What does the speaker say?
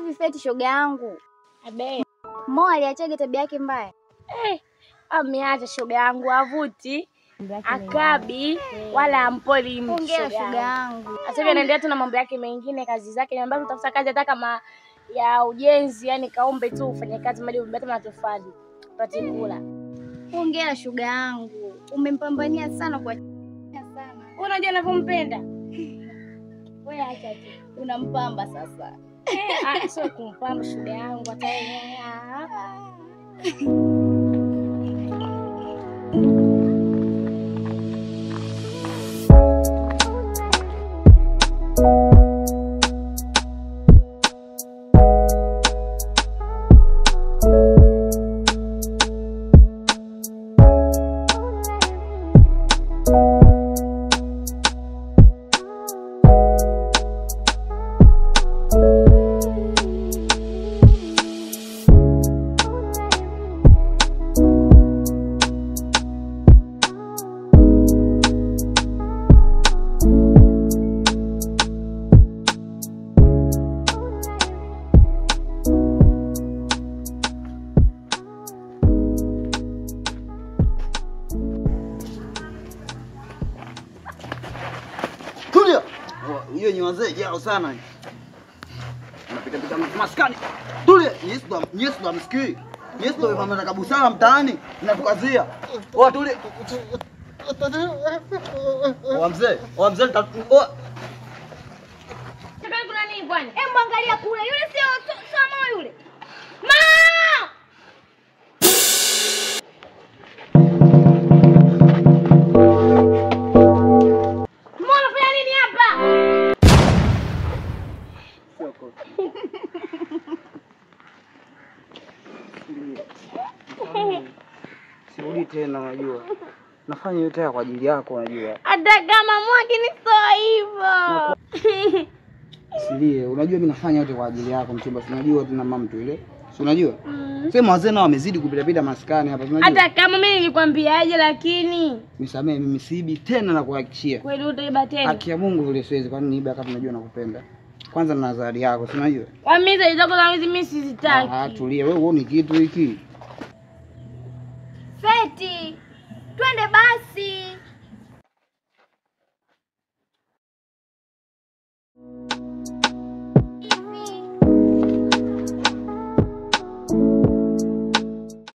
Hivi Feti shoga yangu. Abe. Mo aliachaga tabia yake mbaya. Ameacha shoga yangu avuti. Akabi wala ampoli mtu. Hongera shoga yangu. Sasa hivi anaendelea tu na mambo yake mengine, kazi zake. Niambia tutafuta kazi hata kama ya ujenzi, yani kaombe tu ufanye kazi mali umbate matofali. Upate kula. Hongera shoga yangu. Umempambania sana kwa sana. Unajua anavyompenda. Wewe acha tu. Unampamba sasa. Sio kumpamba shoga yangu hata yeye. Hiyo ni wazee jao sana. Unapita pita maskani. Tulia, Yesu ndo amsikii. Yesu ndo amefanya kabusara mtaani na tukazia. Oa tulia. Oa mzee, oa mzee oa. Kuna nini bwana? Hebu angalia kule. Yule sio Mo yule. Ma! Mo anafanya nini hapa? Sirudi tena unajua. Nafanya yote haya kwa ajili yako unajua. Hata kama mwaki ni sio hivyo. Silie, unajua mimi nafanya yote kwa ajili yako mchumba. Si unajua tuna mama mtu ile. Si unajua? Sema wazee nao wamezidi kupita pita maskani hapa unajua. Hata kama mimi nilikwambiaje lakini nisamee mimi siibi tena na kuhakikishia. Kweli utaiba tena? Haki ya Mungu vile siwezi, kwani niiba kama unajua nakupenda. Kwanza nina zawadi yako, si unajua? Kwa mimi zawadi zako za hizi mimi sizitaki. Ah, tulia wewe, uone kitu hiki. Feti, twende basi.